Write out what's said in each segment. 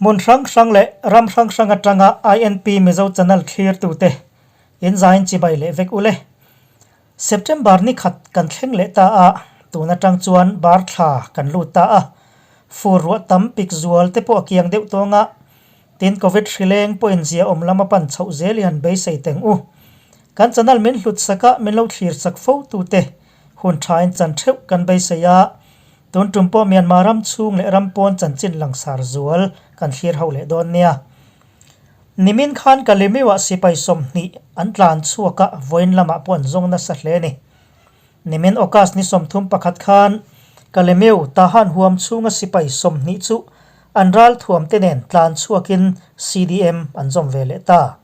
Hmun hrang hrang leh ram hrang hrang atanga INP Mizo Channel thlirtute in zain chibai leh vek ule. September ni khat kan thleng leh ta a, tun atang chuan bar thla kan lut ta a. Fur ruah tam pik zual te pawh a kiang deuh tawng a, tin Covid hrileng pawhin zia awm lam a pan chhoh zel i han beisei teng u. Kan channel min hlut sak a, min lo thlir sak fo tute hun thain chan theuh kan beisei a, Tun tum pawh Myanmar ram chhung leh ram pawn chanchin langsar zual kan thlir ho leh dawn nia. Nimin khan Kalemiuah sipai 20 an tlan chhuak a, vawiin lamah pawh an zawng nasa hle a ni. Nimin August ni 31 khan Kalemiu Tahan huam chhunga sipai 20 chu an ral thuam te nen tlan chhuakin CDM an zawm ve leh ta.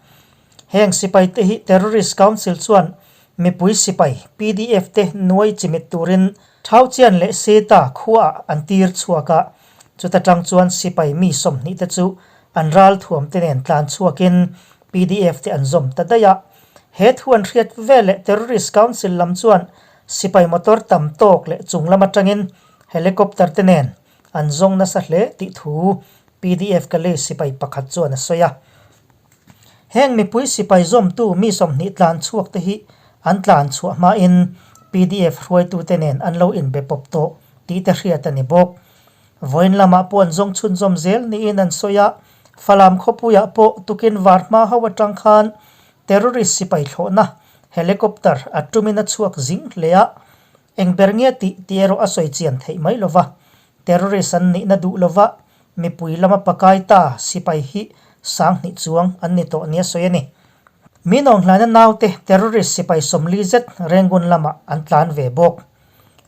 Heng sipai te hi Terrorist Council chuan mipui sipai, PDF, te nuai chimit turin Thauchian leh Seta khuaah an tir chhuak a, chuta tang chuan sipai mi 20 te chu an ral thuam te nen tlan chhuakin PDF te an zawm ta daih a. He thu an hriat veleh Terrorist Council lam chuan sipai motor tam tawk leh chung lam atangin helicopter te nen an zawng nasa hle tih thu PDF Kalay sipai pakhat chuan a sawi a. Heng mipui sipai zawmtu mi 20 tlan chhuak te hi an tlan chhuah hmain PDF hruaitute nen an lo inbe pawp tawh tih te hriat a ni bawk. Vawiin lamah pawh an zawng chhunzawm zel niin an sawi a, Falam khawpuiah pawh tukin var hma ho atang khan terrorist sipai thlawhna helicopter a tumin a chhuak zing hle a, eng ber nge tih tih erawh a sawi chian theih mai lova, Terrorist an nihna duh lova mipui lama pakai ta sipai hi 2000 chuang an ni tawh nia sawi a ni. Min awm hlaina naute terrorist sipai 40 zet Rangoon lamah an tlan ve bawk.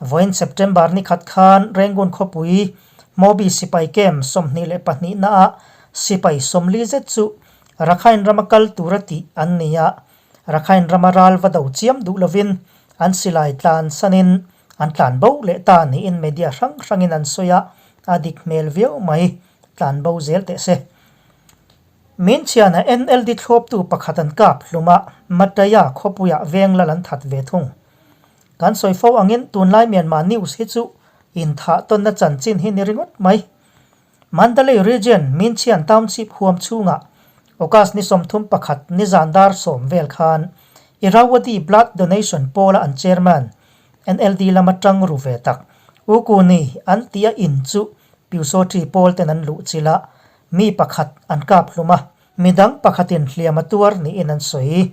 Vawiin September ni khat khan Rangoon khawpui Hmawbi sipai camp 22 naah sipai 40 zet chu Rakhine rama kal tura tih an ni a, Rakhine rama ral va do chiam duh lovin an silai tlan sanin An tlan bo leh ta niin media hrang hrangin an sawi a, a dik hmel viau mai, tlan bo zel teh se. Min chhiana NLD thlawptu pakhat an kap hlum a, Mataya khawpuiah veng lal an that ve thung. Kan sawi fo angin tunlai Myanmar news hi chu inthah tawnna chanchin hi ni ringawt mai. Mandalay Region Minchian Township huam chhungah August ni 31 nizan dar 10 vel khan Irrawaddy Blood Donation pawla an chairman NLD lama tang ru ve tak U Ku Ni an tia in chu Pyusawṭi pawl ten an luh chilh a, mi pakhat an kap hlum a, midang pakhatin hliam a tuar niin an sawi.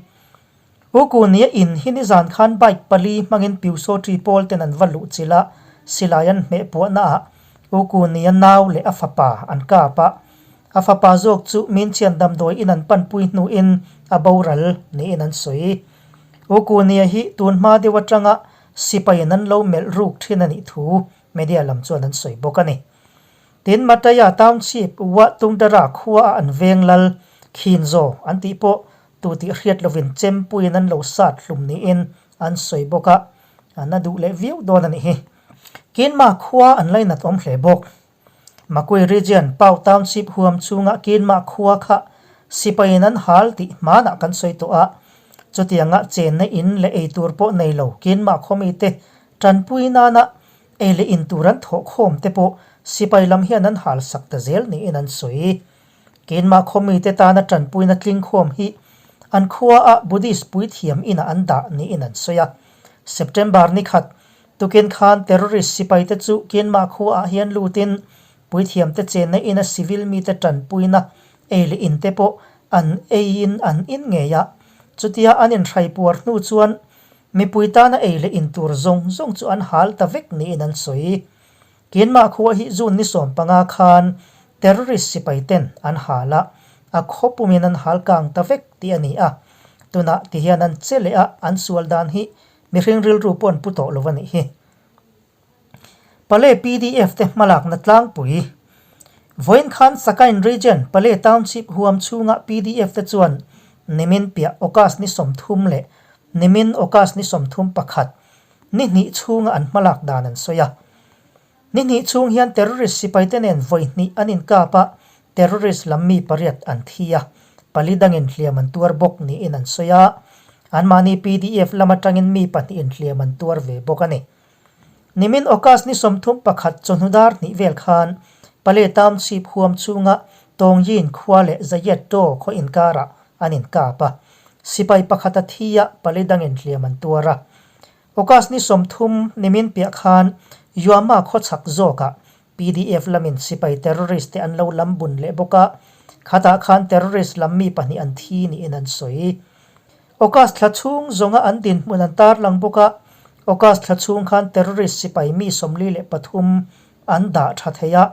U Ku Ni a in hi nizan khan bike pali hmangin Pyusawṭi pawl ten an va luh chilh a, silai an hmeh puahnaah U Ku Ni a nau leh a fapa an kap a, a fapa zawk chu Minchian damdawi in an panpui hnuin a boral niin an sawi. U Ku Ni a hi tun hma deuh atanga sipaiin an lo melh ruk thin a nih thu media lam chuan an sawi bawk a ni. Tin, Mataya Township Wah Tungdara khua a an veng lal Khinzaw an tih pawh tu tih hriat lovin chempuiin an lo sat hlum niin an sawi bawk a, an a duh leh viau dawn a nih hi. Kinma khua an lainat awm hle bawk. Makui Region, Pau Township huam chhunga Kinma khua kha sipaiin an hal tih hmanah kan sawi tawh a, chutianga chenna in leh ei tur pawh nei lo Kinma khawmite tanpui nana ei leh in tur an thawh khawm te pawh sipai lam hian an hal sak ta zel niin an sawi. Kinma khawmite tana tanpuina tling khawm hi an khuaah Buddhist puithiam inah an dah niin an sawi a. September ni khat Tukin khan terrorist sipaite chu Kinmah khuaah hian lutin puithiamte chenna ina civil mite tanpuina ei leh inte pawh an eiin an in ngei a. Chutia an inhraipuar hnu chuan mipui tana ei leh in tur zawng zawng chu an hal ta vek niin an sawi. Kinmah khua hi June ni 15 khan terrorist sipaiten an hal a, a khaw pumin an hal kang ta vek tih a ni a. Tunah tihian an che leh a, an sual dan hi Mihring rilru pawh an pu tawh lo a nih hi. Pale PDF te hmalakna tlangpui. Vawiin khan Sakain Region, Pale Township huam chhunga PDF te chuan nimin piah August ni 30 leh nimin August ni 31 ni hnih chhunga an hmalak dan an sawi a. Ni hnih chhung hian terrorist sipaite nen vawi hnih an inkap a, terrorist lam mi pariat an thi a, pali dangin hliam an tuar bawk niin an sawi a, anmahni PDF lam atangin mi pahnihin hliam an tuar ve bawk a ni. Nimin August ni 31 chawhnu dar hnih vel khan Pale Township huam chhunga Tawngyin khua leh Zayetto khaw inkarah an inkap a, sipai pakhat a thi a, pali dangin hliam an tuar a. August ni 30 nimin piah khan Yuama khaw chhak zawkah PDF lamin sipai terrorist te an lo lam bun leh bawk a, khatah khan terrorist lam mi pahnih an thi niin an sawi. August thla chhung zawnga an dinhmun an tarlang bawk a, August thla chhung khan terrorist sipai mi 43 an dah tha thei a,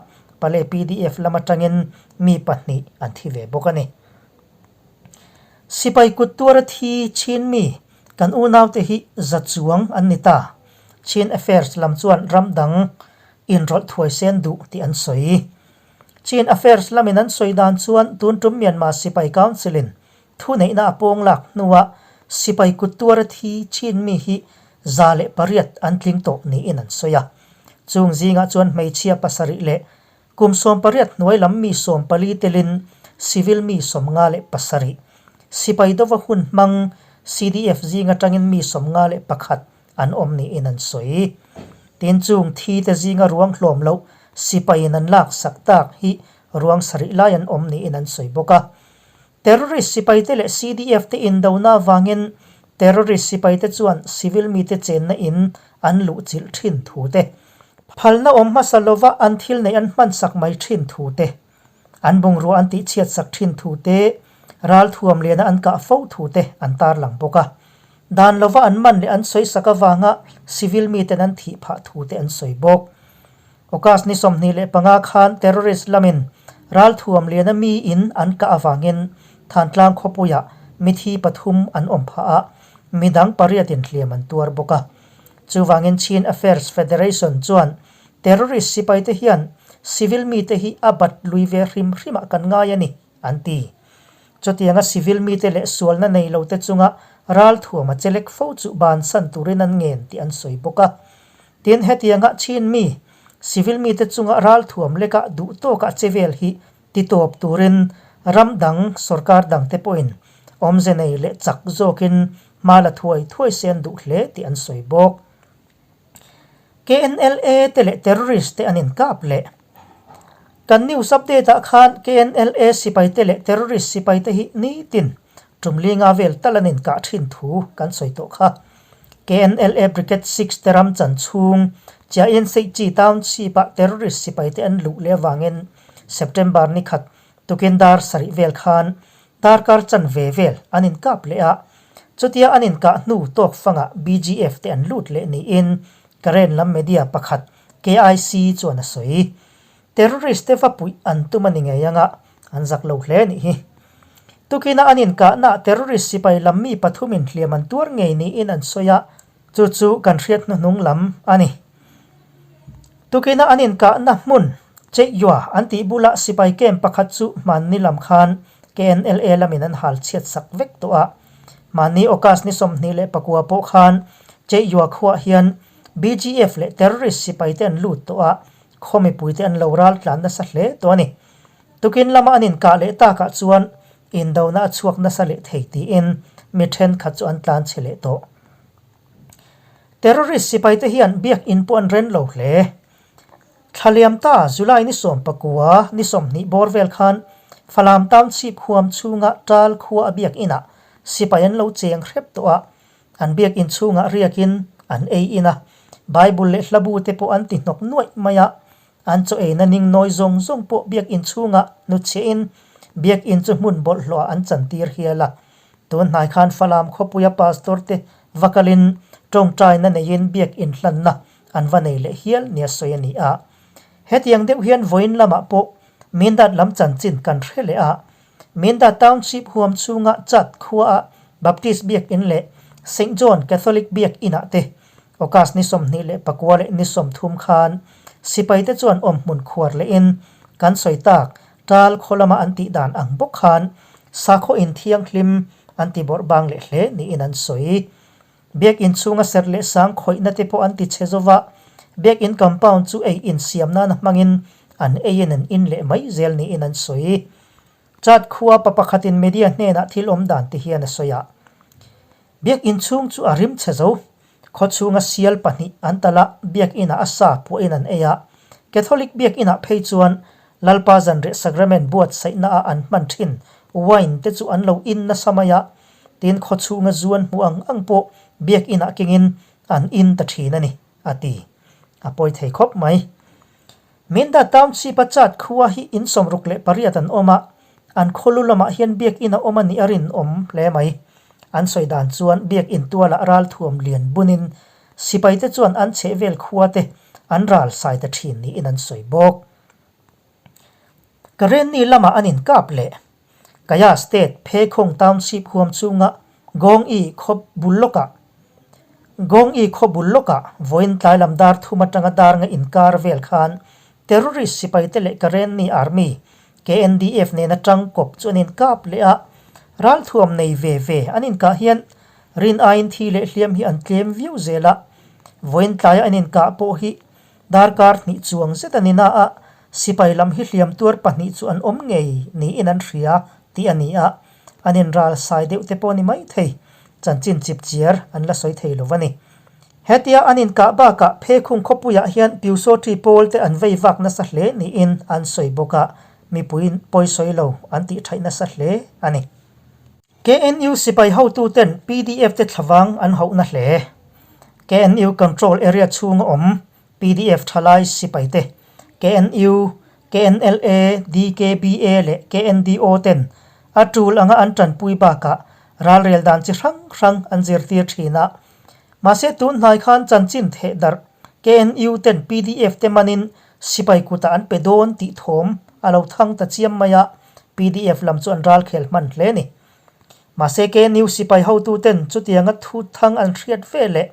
pale PDF lam atangin mi pahnih an thi ve bawk a ni. Sipai kut tuara thi chin mi kan unaute hi za chuang an ni ta. Chin Affairs lam chuan ram dang inrawlh thuai sen duh tih an sawi. Chin Affairs lamin an sawi dan chuan tun tum Myanmar Sipai Council-in thuneihna a pawng lak hnuah sipai kut tuara thi chin mi hi 108 an tling tawh niin an sawi a. Chung zingah chuan hmeichhia pasarih leh kum 18 hnuai lam mi 14 telin civil mi 57, sipai dova hun hmang CDF zing atangin mi 51 an awm niin an sawi. Tin chung thi te zinga ruang hlawm loh sipaiin an lak sak tak hi ruang sarih lai an awm niin an sawi bawk a. Terrorist sipaite leh CDF te indona avangin terrorist sipaite chuan civil mite chenna in an luh chilh thin thu te, phalna awm hmasa lova an thil neih an hman sak mai thin thu te, an bungrua an tihchhiat sak thin thu te, ralthuam liana an kah fo thu te an tarlang bawk a. Dan lova an man leh an sawi sak avanga civil miten an thih phah thu te an sawi bawk. August ni 25 khan terrorist lamin ralthuam liana mi in an kah avangin Thantlang khawpuiah mithi pathum an awm phah a, midang pariatin hliam an tuar bawk a. Chuvangin Chin Affairs Federation chuan terrorist sipaite hian civil mite hi a bat lui ve hrim hrimah kan ngai a ni, an ti. Chutianga civil mite leh sualna nei lote chunga ralthuam a chelek fo chu bansan turin an ngen tih an sawi bawk a. Tin, hetianga Chin mi, civil mite chunga ralthuam leka duh tawka che vel hi titawp turin ram dang sorkar dangte pawhin awmze nei leh chak zawkin hma la thuai thuai se an duh hle tih an sawi bawk. KNLA te leh terrorist te an inkap leh. Kan news update ah khan KNLA sipai te leh terrorist sipai te hi nitin tum linga vel tal an inkah thin thu kan sawi tawh kha. KNLA Brigade 6 te ram chan chhung Chiain Seihchi Township ah terrorist sipai te an luh leh avangin September ni khat tukin dar sarih vel khan Darkar chanve vel an inkap leh a, chutia an inkah hnu tawk fangah BGF te an lut leh niin Karen lam media pakhat KIC chuan a sawi. Terrorist te va puih an tum a ni ngei anga an zak lo hle nih hi. Tukina an inkahnaah terrorist sipai lam mi pathumin hliam an tuar ngei niin an sawi a, chu chu kan hriat hnuhnung lam a ni. Tukina an inkahna hmun Cheiyua an tih bulah sipai camp pakhat chu hmanni lam khan KNLA lamin an hal chhiat sak vek tawh a. Mahni August ni 29 pawh khan Cheiyua khuaah hian BGF leh terrorist sipaite an lut tawh a, khaw mipuite an lo ral tlan nasa hle tawh a ni. Tukin lama an inkah leh takah chuan indona a chhuak nasa leh thei tiin mi thenkhat chu an tlan chhe leh tawh. Terrorist sipaite hian biakinn pawh an ren lo hle. Thla liam ta July ni 19 ni 20 bawr vel khan Falam Township huam chhunga Tal khua a biakinah sipai an lo cheng hrep tawh a, an biakinn chhungah riakin an ei in a, Bible leh hlabu te pawh an ti hnawk nuaih mai a, an chaw eina ning nawi zawng zawng pawh biakinn chhungah hnutchhiahin biakinn chu hmun bawlhhlawhah an chantir hial a. Tun hnai khan Falam khawpuia pastor te va kalin tawngtaina neiin biakinn hlanna an va nei leh hial nia sawi a ni a. Hetiang deuh hian vawiin lamah pawh Mindat lam chanchin kan hre leh a. Mindat Township huam chhunga Chat khuaah Baptist biakinn leh Saint John Catholic biakinah te August ni 29 leh ni 30 khan sipaite chuan awmhmun khuar lehin kan sawi tak Tal khaw lama an tih dan ang bawk khan sakhaw inthianghlim an ti bawrh bang leh hle niin an sawi. Biakinn chhunga serh leh sang khawihna te pawh an ti chhe zova, biakinn compound chu ei insiam nana hmangin an eiin an in leh mai zel niin an sawi. Chat khua pa pakhatin media hnenah thil awm dan ti hian a sawi a. Biakinn chhung chu a rim chhe zo. Khaw chhunga sial pahnih an talh a, biakinah a sa puahin an ei a. Catholic biakinah phei chuan Lalpa zanriah Sacrament buatsaihna ah an hman thin wine te chu an lo in nasa mai a, tin khawchhunga zu an hmuh ang ang pawh biakin ah kengin an in ta thin a ni, a ti. A pawi thei khawp mai. Minda Township a chat khua hi in 68 an awm a, an khawlu lamah hian biakin a awm a nih a rinawm hle mai. An sawi dan chuan biakin tualah ralthuam lian bunin sipaite chuan an chhehvel khua te an ral sai ta thin niin an sawi bawk. Karenni lamah an inkap leh. Kaya State Phekhawng Township huam chhunga Gawng-i khaw bul lawkah Gawng-i khaw bul lawkah vawiin tlai lam dar thum atanga dar nga inkar vel khan terrorist sipaite leh Karenni Army, KNDF, nena tang kawp chu an inkap leh a, ralthuam nei ve ve an inkah hian rin aiin thi leh hliam hi an tlem viau zel a, vawiin tlaia an inkah pawh hi Darkar hnih chuang zet a ni na a, sipai lam hi hliam tuar pahnih chu an awm ngei niin an hria tih a ni a, an inral sai deuh te pawh a ni maithei, chanchin chip chiar an la sawi thei lo a ni. Hetia an inkah bakah Phekhung khawpuiah hian Pyusawṭi pawl te an vei vak nasa hle niin an sawi bawk a, mipui pawisawi lo an tih ṭhaih nasa hle a ni. KNU sipai hotuten pdf te thlavang an hauhna hle. KNU Control Area chhunga awm pdf thalai sipai te, KNU, KNLA, DKBA leh KNDO ten a tul anga an tanpui bakah ralrel dan chi hrang hrang an zirtir thin a. Mahse tun hnai khan chanchin theh darh KNU ten pdf te manin sipai kutah an pe dawn tih thawm a lo thang ta chiam mai a. Pdf lam chu an ralkhel hman hle a ni. Mahse KNU sipai hotuten chutianga thu thang an hriat ve leh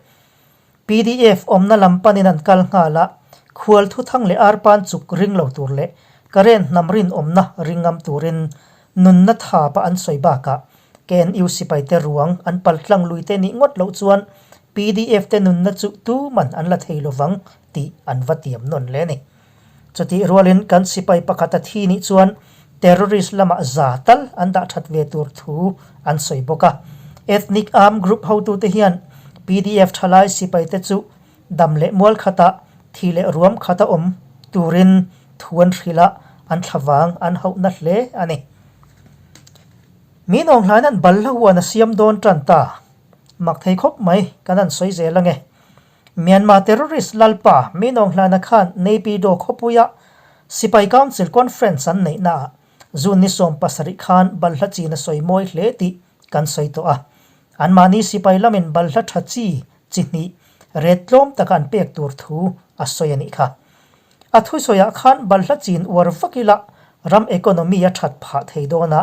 pdf awmna lam panin an kal nghal a, khual thu thang leh arpan chuk ring lo tur leh Karen hnam rinawmna ring ngam turin nunna thapa an sawi bakah KNU sipaite ruang an paltlang lui te nih ngawt loh chuan pdf te nunna chu tuman an la thei lovang tih an va tiam nawn hle a ni. Chutih rualin kan sipai pakhat a thi nih chuan terrorist lamah za tal an dah that ve tur thu an sawi bawk a. Ethnic armed group hotute hian pdf thalai sipaite chu dam leh mual khata thi leh ruam khata awm turin thu an hrilh a, an thlavang an hauhna hle a ni. Min awng hlain an bal hlahuan a siam dawn tan ta. Mak thei khawp mai, kan han sawi zel ange. Myanmar terrorist lalpa Min Aung Hlaing khan Naypyidaw khawpuia Sipai Council Conference an neihnaah June ni 17 khan balhla chin a sawi mawi hle tih kan sawi tawh a. Anmahni sipai lamin balhla tha chi chi hnih ret tlawm taka an pek tur thu a sawi a nih kha. A thusawiah khan balhla chin uar vak ila ram economy a that phah thei dawn a,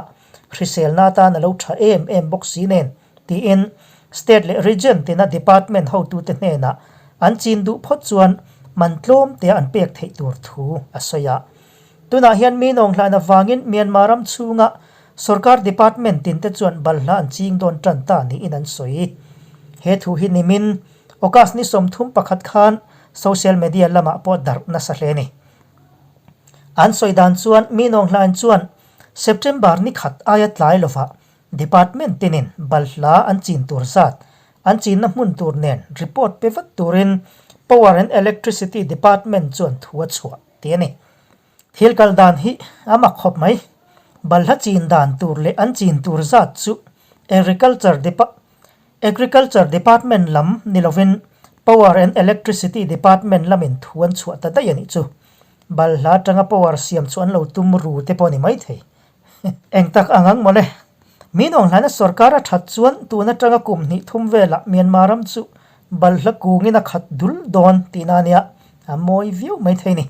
hriselna atan a lo tha em em bawk si nen tiin State leh Region tina Department hotute hnenah an chin duh phawt chuan man tlawm tea an pek theih tur thu a sawi a. Tunah hian mi nawng hlan avangin Myanmar ram chhunga sorkar department tinte chuan balhla an ching dawn tan ta niin an sawi. He thu hi nimin August ni 31 khan social media lamah pawh darh nasa hle a ni. An sawi dan chuan mi nawng hlan chuan September ni khat aia tlai lovah Department tinin balhla an chin tur zat, an chinna hmun tur nen report pe vat turin Power and Electricity Department chuan thu a chhuah tih a ni. Thil kal dan hi a mak khawp mai. Balhla chin dan tur leh an chin tur zat chu Agriculture Agriculture Department lam ni lovin Power and Electricity Department lamin thu an chhuah ta daih a nih chu. Balhla atanga power siam chu an lo tum ru te pawh a ni maithei. Eng tak ang ang mawle. Min awng hlaina sorkar a that chuan tun atanga kum hnih thum velah Myanmar ram chu balhla kungin a khat dul dawn tihna a nia, a mawi viau mai thei ni.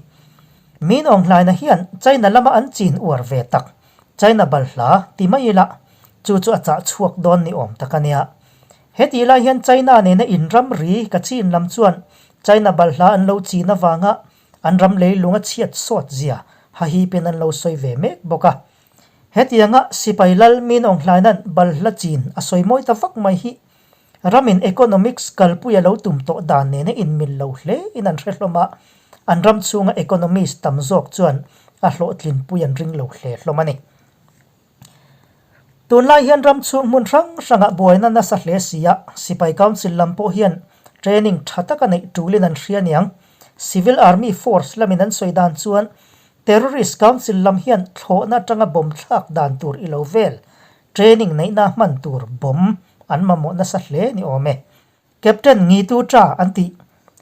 Min awng hlaina hian China lama an chin uar ve tak, China balhla ti mai ila, chu chu a chah chhuak dawn ni awm tak a nia. Hetih lai hian China nena inram ri ka chin lam chuan China balhla an lo chin avanga An ram leilung a chhiat sawt zia hahipin an lo sawi ve mek bawk a. Hetianga sipai lal Min Aung Hlaina'n balhla chin a sawi mawi ta vak mai hi ramin economics kalpui a lo tum tawh dan nena inmil lo hle in an hre hlawm a, an ram chhunga economist tam zawk chuan a hlawhtlinpui an ring lo hle hlawm a ni. Tunlai hian ram chhung hmun hrang hrangah buaina nasa hle si a, Sipai Council lam pawh hian training tha taka neih tulin an hria niang. Civil Army Force lamin an sawi dan chuan. Terrorist Council lam hian thlawhna atanga bomb thlak dan tur i lo vel, training neihna hman tur bomb an mamawh nasa hle ni awm e. Captain Ngitu Cha an tih.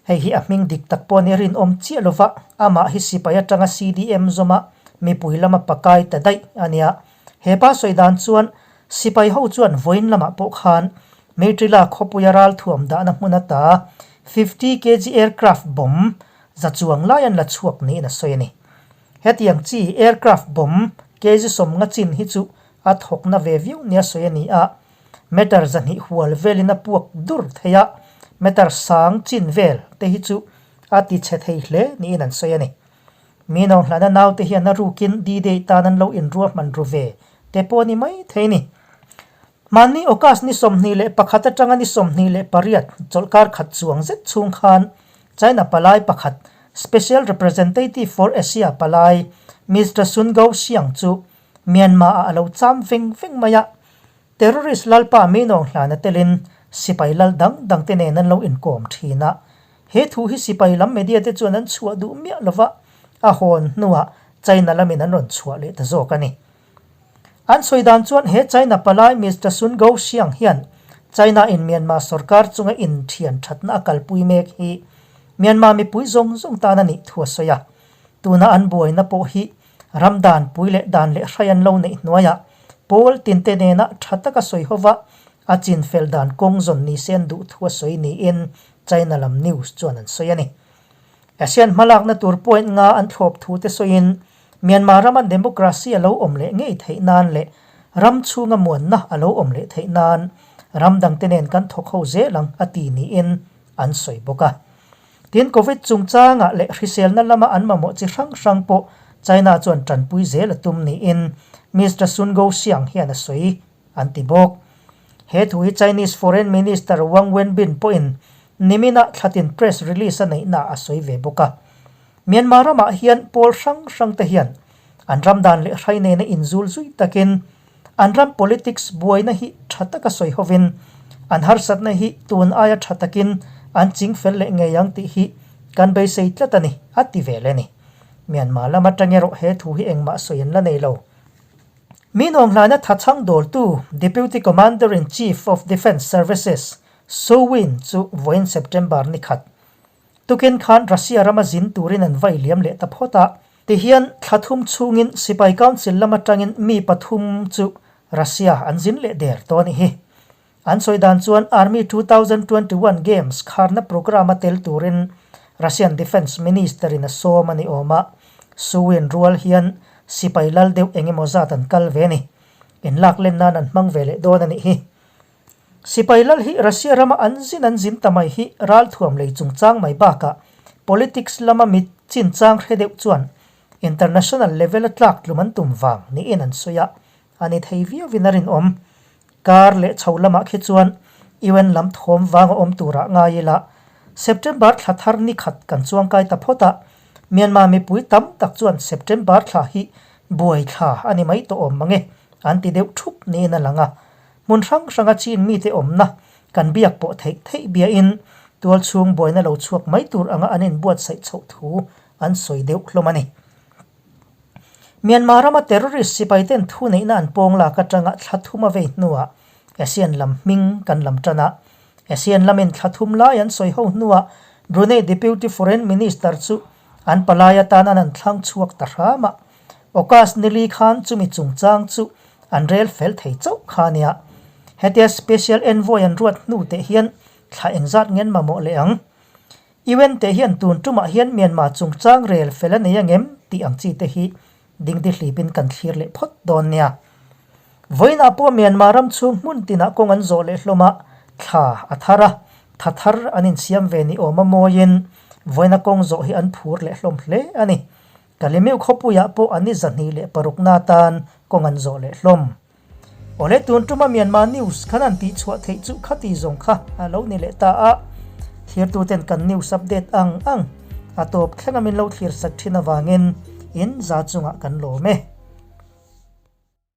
Hei hi a hming dik tak pawh ni rinawm chiah lova amah hi sipai atanga CDM zawma mipui lama pakai ta daih a nia. He pa sawi dan chuan sipai ho chuan vawiin lamah pawh khan Meitrila khawpuia ralthuam dahna hmun ata 50 kg aircraft bomb za chuang lai an la chhuak niin a sawi a ni. Hetiang chi aircraft bomb kg 50 chin hi chu a thawkna ve viau nia sawi a ni a, meter 200 hual velin a puak dur thei a, meter sang chin vel te hi chu a ti chhe thei hle niin an sawi a ni. Mi no hlana naute hian a rukin D-Day tan an lo inruahman ru ve te pawh a ni mai thei a ni. Mahni August ni 21 atanga ni 28 chawlhkar khat chuang zet chhung khan China palai pakhat, Special Representative for Asia palai Mister Sun Guoxiang chu Myanmar-ah a lo cham veng veng mai a. Terrorist lalpa Minong hlana telin sipai lal dang dangte nen an lo inkawm thin a. He thu hi sipai lam media te chuan an chhuah duh miah lova, a hawn hnuah China lamin an rawn chhuah leh ta zawk a ni. An sawi dan chuan he China palai Mister Sun Guoxiang hian China in Myanmar sorkar chunga inthian thatna a kalpui mek hi Myanmar mipui zawng zawng tan a nih thu a sawi a. Tuna an buaina pawh hi ram dan pui leh dan leh hrai an lo neih hnuaiah pawl tinte nena tha taka sawi hova a chinfel dan kawng zawn ni se an duh thu a sawi niin China lam news chuan an sawi a ni. ASEAN hmalakna tur point nga an thlawp thu te sawiin Myanmar rama democracy a lo awm leh ngei theih nan leh ram chhunga muanna a lo awm leh theih nan ram dangte nen kan thawk ho zel ang a ti niin an sawi bawk a. Tin, Covid chungchangah leh hriselna lama an mamawh chi hrang hrang pawh China chuan tanpui zel a tum niin Mister Sun Guoxiang hian a sawi an ti bawk. He thu hi Chinese Foreign Minister Wang Wenbin pawhin niminah thlatin press release a neihna a sawi ve bawk a. Myanmar ramah hian pawl hrang hrang te hian an ram dan leh hrai nena inzul zui takin an ram politics buaina hi tha taka sawi hovin an harsatna hi tun aia tha takin an ching fel leh ngei ang tih hi kan beisei tlat a ni, a ti ve le ni. Myanmar lam atang erawh he thu hi engmah sawi an la nei lo. Mi nuamhlaina thachhang dawltu Deputy Commander-in-Chief of Defence Services, Soe Win chu vawiin September ni khat tukin khan Russia rama zin turin an vai liam leh ta phawt a. Tihian thla thum chhungin Sipai Council lam atangin mi pathum chu Russia an zin leh der tawh a nih hi. An sawi dan chuan Army 2021 Games kharna programme a tel turin Russian Defence Minister in a sawm a ni awm a, Suwin rual hian sipai lal deuh eng emaw zat an kal ve a ni. Inlak len nan an hmang ve leh dawn a nih hi. Sipai lal hi Russia rama an zin an zin ta mai hi ralthuam lei chungchang mai bakah politics lama mit chinchang hre deuh chuan international level a tlak tlum an tum vang niin an sawi a, a ni thei viauin a rinawm. Kar leh chho lamah khi chuan UN lam thawm vang a awm turah ngai ila, September thla thar ni khat kan chuangkai ta phawt a, Myanmar mipui tam tak chuan September thla hi buai thla a ni mai tawh awm mange an ti deuh thup niin a lang a. Hmun hrang hranga Chin mite awmna kan biak pawh theih theih biain tualchhung buaina lo chhuak mai tur anga an inbuatsaih chhoh thu an sawi deuh hlawm a ni. Myanmar rama terrorist sipaiten thuneihna an pawng lak atanga thla thum a vei hnuah ASEAN lam hming kan lam tan a. ASEAN lamin thla thum lai an sawi ho hnuah Brunei Deputy Foreign Minister chu an palai atan an an thlang chhuak ta hram a. August nili khan chumi chungchang chu an rel fel thei chauh kha a nia. Hetia Special Envoy an ruat hnu teh hian thla engzat ngen mamawh leh ang? UN te hian tun tumah hian Myanmar chungchang rel fel a nei angem tih ang chi te hi dingdi hlipin kan thlir leh phawt dawn nia. Vawiinah pawh Myanmar ram chhung hmun tinah kawng an zawh leh hlawm a, thla a thar a, tha thar an insiam ve ni awm a mawiin vawiina kawng zawh hi an phur leh hlawm hle a ni. Kalimiu khawpuiah pawh an ni 206na atan kawng an zawh leh hlawm. Awle tun tuma Myanmar news khan an tih chhuah theih chu khati zawng kha a lo ni leh ta a, thlirtuten kan news update ang ang a tawp thlenga min lo thlir sak thin avangin in za chungah kan lawm e.